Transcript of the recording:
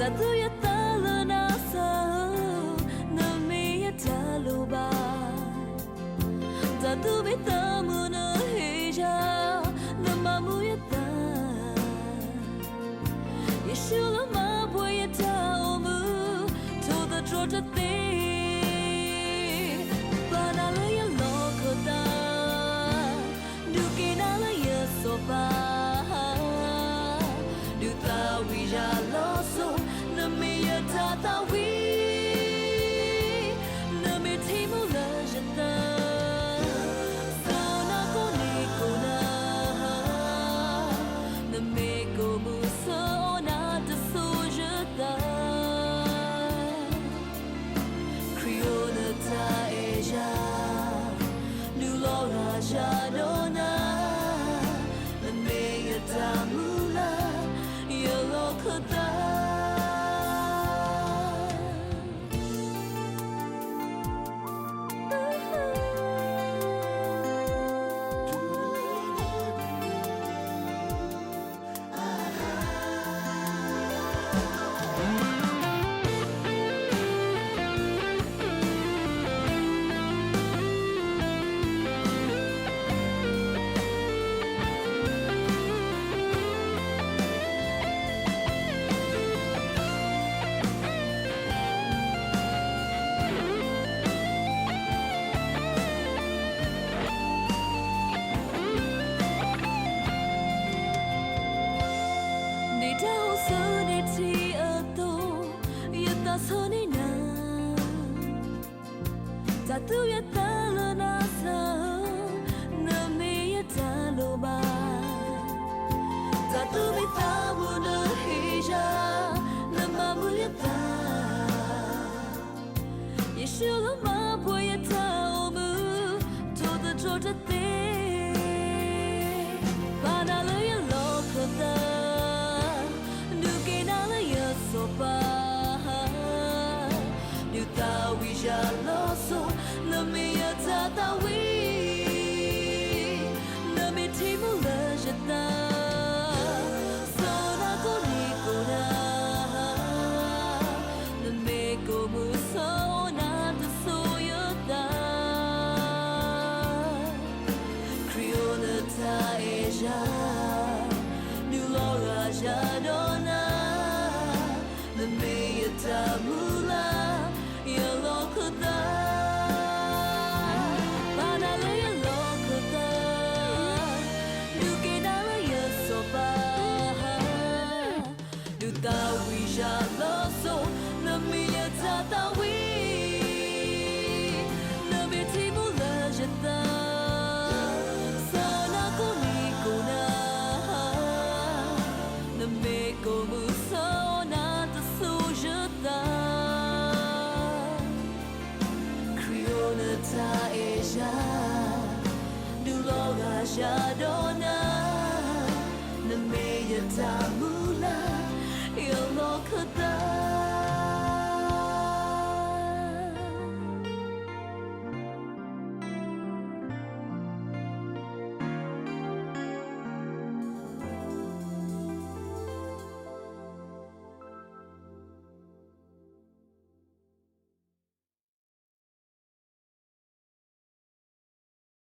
တၢ်သူၣ်ယသးလၢနၤစၢ်ဧၢ, နမ့ၢ်ယတၢ်လိၣ်ဘၣ်. တၢ်သူၣ်မံသးမုာ်နဟ့ၣ်ယၤ, နမၤမုာ်ယသး. ယ့ၣ်ၡူးလၢမၤပှဲၤယတၢ်အိၣ်မူ, ထိၣ်သတြီၤတသ့. ပာ်နၤလၢယလီၢ်ခၢၣ်သး, ဒုးက့ၤနၤလၢယစီၤပၤ. ဒုးသးဝံၣ်ယၤလီၤစိၤ, နမ့ၢ်ယတၢ်သးဝံၣ်, နမ့ၢ်ထံမူလၢယသး. စီၤနၤကိးနံၤကိးနၤ, နမ့ၢ်ကိးမုၢ်ဆၢအီၤနၤတစိၤယသး. ခရံာ်ဧၢနတၢ်အဲၣ်ယၤ, နုာ်လီၤဂာ်ယၤဒီးနၤ, နမ့ၢ်ယတၢ်မုၢ်လၢ်, ယလီၢ်ခၢၣ်သး. ဒ်တၢ်အိၣ်ဆူနထံၣ်အသိး, ယသးဆူနနၢ်. တၢ်သူၣ်ယသးလၢနၤစၢ်ဧၢ, နမ့ၢ်ယတၢ်လိၣ်ဘၣ်. တၢ်သူၣ်မံသးမုာ်နဟ့ၣ်ယၤ, နမၤမုာ်ယသး. ယ့ၣ်ၡူးလၢမၤပှဲၤယတၢ်အိၣ်မူ, ထိၣ်သတြီၤတသ့. ပာ်နၤလၢယလီၢ်ခၢၣ်သး, ဒုးက့ၤနၤလၢယစီၤပၤ. ဒုးသးဝံၣ်ယၤလီၤစိၤ, နမ့ၢ်ယတၢ်သးဝံၣ်, နမ့ၢ်ထံမူလၢယသး. စီၤနၤကိးနံၤကိးနၤ, နမ့ၢ်ကိးမုၢ်ဆၢအီၤနၤတစိၤယသး. ခရံာ်ဧၢနတၢ်အဲၣ်ယၤ, နုာ်လီၤဂာ်ယၤဒီးနၤ, နမ့ၢ်ယတၢ်မုၢ်လၢ်, ယလီၢ်ခၢၣ်သး. ပာ်နၤလၢယလီၢ်ခၢၣ်သး, ဒုးက့ၤနၤလၢယစီၤပၤ. ဒုးသးဝံၣ်ယၤလီၤစိၤ, နမ့ၢ်ယတၢ်သးဝံၣ်, နမ့ၢ်ထံမူလၢယသး. စီၤနၤကိးနံၤကိးနၤ, နမ့ၢ်ကိးမုၢ်ဆၢအီၤနၤတစိၤယသး. ခရံာ်ဧၢနတၢ်အဲၣ်ယၤ,